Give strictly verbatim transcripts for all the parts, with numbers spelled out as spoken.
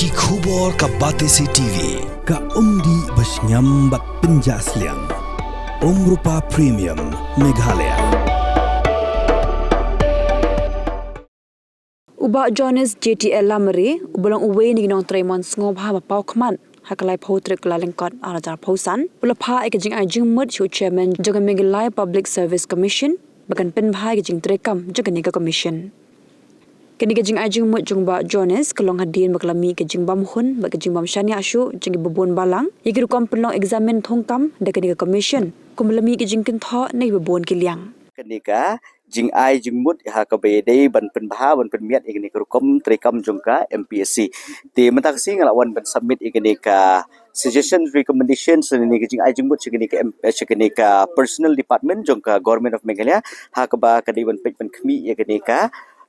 Ki khubor ka Batesi T V, ka umdih ba shngiam bad pynjah sliang. Umrupa Premium, Meghalaya. U Bah Jonas J T L Lamare, uba long uwei na ki nongtrei mon sngewbha ba paw khmat ha ka laiphew tarik Kyllalyngkot arhajar arphew san, u la phah ïa ka jingai jingmut sha u Chairman jong ka Meghalaya Public Service Commission ba kan pynbha ïa ka jingtreikam jong kane ka Commission. Kane ka jingai jingmut jong u Bah Jonas ka long hadien ba ka la mih ka jingbymhun bad ka jingbymshaniah shuh jong kiba bun balang ïa ki rukom pynlong eksamin thungkam da kane ka Commission, kumba la mih ka jingkynthoh na kiba bun ki liang. Kane ka jingai jingmut ha kaba ïadei ban pynbha, ban pynmiat ïa kane ka rukom treikam jong ka M P S C. Te mynta ka sngi nga la wan ban submit ïa kane ka suggestions, recommendations, ne ka jingai jingmut sha kane ka M-, sha kane ka Personnel Department jong ka Government of Meghalaya, ha kaba ka dei ban peit ban khmih ïa kane ka,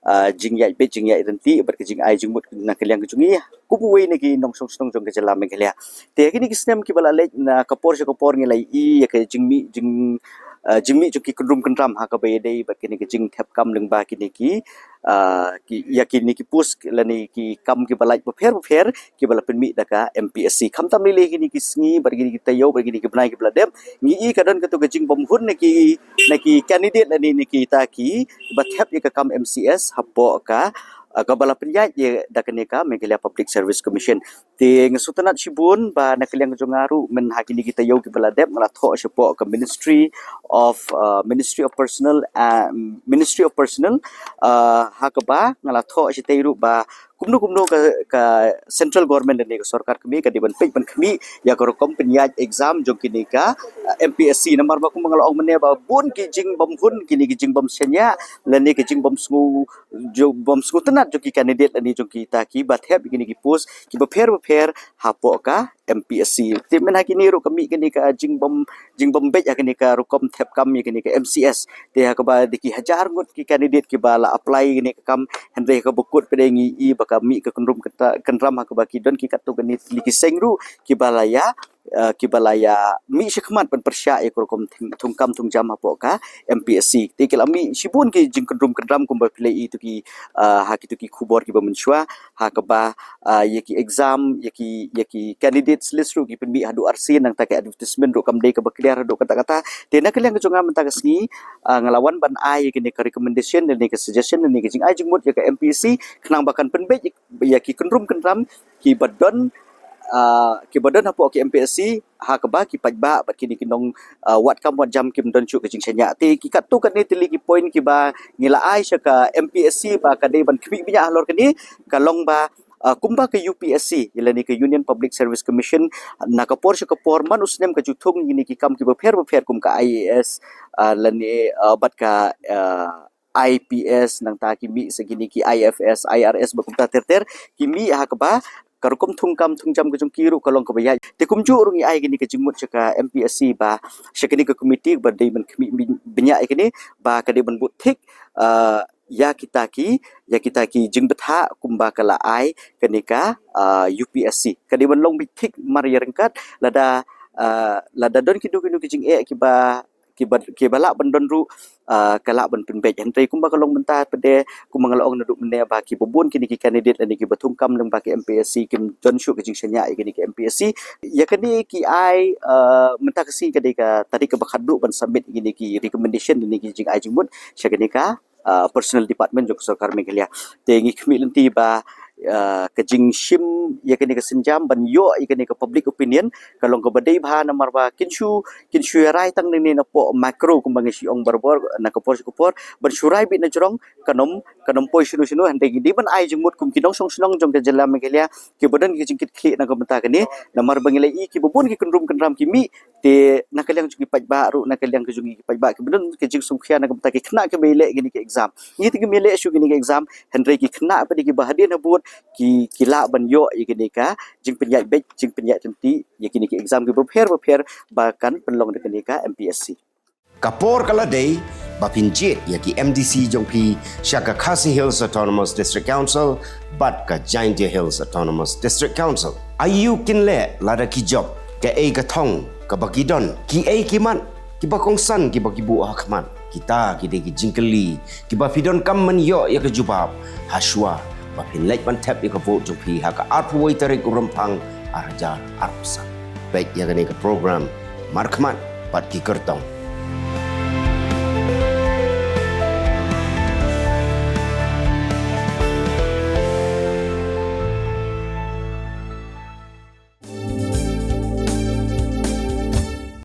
ah, jingïaid beit jingïaid ryntih bad ka jingai jingmut na ka liang ka jong ngi, kum uwei na ki nongshong shnong jong ka jylla Meghalaya. Te kine ki snem kiba la leit, na ka por sha ka por ngi la ïohi ïa ka jingmih jing, ah, jingmih jong ki kyndrum kyndram ha kaba ïadei bad kine ki jingthep kam lyngba kine ki, ah, ki, ïa kine ki post lane ki kam kiba lait bapher bapher kiba la pynmih da ka M P S C. Khamtam lei lei kine ki sngi bad kine ki taïew bad kine ki bnai kiba la dep, ngi ïohi ka don katto ka jingbymhun na ki, na ki candidate lane na kita kiba thep ïa ka kam M C S hapoh ka, ah, kaba la pynïaid ïa da kane ka Meghalaya Public Service Commission. Te nga sngewtynnat shibun ba na ka liang jong nga ruh mynha kine ki taïew kiba la dep nga la thoh shapoh ka Ministry of, ah, Ministry of Personnel, ah, Ministry of Personnel, ah, ha kaba nga la thoh shatei ruh ba kumno kumno ka, ka Central Government lane ka sorkar kmie ka dei ban peit ban khmih ïa ka rukom pynïaid exam jong kine ka, ah, M P S C, namar ba kumba nga la ong mynne ba bun ki jingbymhun, kine ki jingbymshaniah lane ki jingbymsngew, jong, bymsngewtynnat jong ki candidate lane jong kita kiba thep ïa kine ki post kiba pher bapher hapoh ka M P S C. Te mynha kine ruh ka mih kane ka jingbym, jingbymbeit ha kane ka rukom thep kam ïa kane ka M C S. Te ha kaba dei ki hajar ngut ki candidate kiba la apply ïa kane ka kam, hynrei ha kaba kut pat ngi ïohi ba ka mih ka kyndrum kynta-, kyndram ha kaba ki don ki katto katne tylli ki seng ruh kiba la ïa, eh, kiba la ïa mih shakhmat ban pyrshah ïa ka rukom thung-, thungkam thungjam hapoh ka M P S C. Te ki la mih shibun ki jingkyndrum kyndram kumba phi la ïohi to ki, eh, ha kito ki khubor kiba mynshuwa, ha kaba, ah, ïa ki exam, ïa ki, ïa ki candidates list ruh ki pynmih haduh arsien, nangta ka advertisement ruh kam dei kaba clear haduh katta katta. Te na ka liang ka jong nga mynta ka sngi, ah, nga la wan ban ai ïa kane ka recommendation, ïa kane ka suggestion, ïa kane ka jingai jingmut ïa ka M P S C, khnang ba kan pynbeit ïa ki kyndrum kyndram kiba don, ah, kiba don hapoh ka M P S C, ha kaba ki paidbah bad kine ki nong, ah, wad kam wad jam kim don shuh ka jingshaniah. Te ki katto katne tylli ki point kiba ngi la ai sha ka M P S C ba ka dei ban khmih bniah halor kane, ka long ba, ah, kumba ka U P S C, lane ka Union Public Service Commission, na ka por sha ka por man u snem ka ju thung ïa kine ki kam kiba pher bapher kum ka I A S, ah, lane, ah, bad ka, ah, I P S, nangta ki mih sa kine ki I F S, I R S, bad kumta ter ter, ki mih ha kaba ka rukom thungkam thungjam ka jong ki ruh ka long kaba ïaid. Te kumjuh ruh ngi ai kane ka jingmut sha ka M P S C ba, sha kane ka committee ba dei ban khmih bniah ïa kane, ba ka dei ban bud thik, ah, ïa kita ki, ïa kita ki jingbthah kumba ka la ai kane ka, ah, U P S C. Ka dei ban long beit thik mar ïa ryngkat, lada, ah, lada don kino kino ki jingeh kiba, kiba, kiba lah ban don ruh, ah, ka lah ban pynbeit. Hynrei kumba ka long mynta pat, kumba nga la ong naduh mynne ba kiba bun kine ki candidate lane kiba thungkam lyngba ka M P S C kim don shuh ka jingshaniah ïa kane ka M P S C. Ïa kane ki ai, ah, mynta ka sngi ka dei ka tarik kaba khatduh ban submit ïa kine ki recommendation lane ki jingai jingmut sha kane ka, ah, Personnel Department jong ka sorkar Meghalaya. Te ngi khmih lynti ba, ah, ka jingshim ïa kane ka sienjam ban ïoh ïa kane ka public opinion ka long kaba dei bha, namar ba kin shu, kin shu ïa rai tang ne napoh micro kumba ngi shu ong barabor, na ka por sha ka por, ban shu rai beit na jrong kan ym, kan ym poi shano shano. Hynrei ngi dei ban ai jingmut kum ki nongshong shnong jong ka jylla Meghalaya kiba don ki jingkitkhlieh na ka bynta kane, namar ba ngi la ïohi kiba bun ki kyndrum kyndram ki mih. Te na ka liang jong ki paidbah ruh, na ka liang ka jong ki paidbah kiba don ki jingsngewkhia na ka bynta ki khynnah kiba ïaleh kine ki exam. Ngi te kim ïaleh shuh kine ki exam, hynrei ki khynnah pat kiba hadien habud ki, ki lah ban ïoh ïa kine ka jingpynïaid beit jingpynïaid ryntih ïa kine ki exam kiba pher bapher ba kan pynlong da kane ka M P S C. Ka por ka la dei ba phin jied ïa ki M D C jong phi sha ka Khasi Hills Autonomous District Council bad ka Jaintia Hills Autonomous District Council. Aïu kin leh lada ki jop, kaei ka thong kaba ki don, kiei ki mat kiba kongsan kiba ki buh ha khmat? Kita ki dei ki jingkylli kiba phi donkam ban ïoh ïa ka jubab ha shuwa ba phin leit ban thep ïa ka vote jong phi ha ka arphew wei tarik u Rymphang ar hajar arphew san. Peit ïa kane ka program Markhmat bad ki Kyrtong.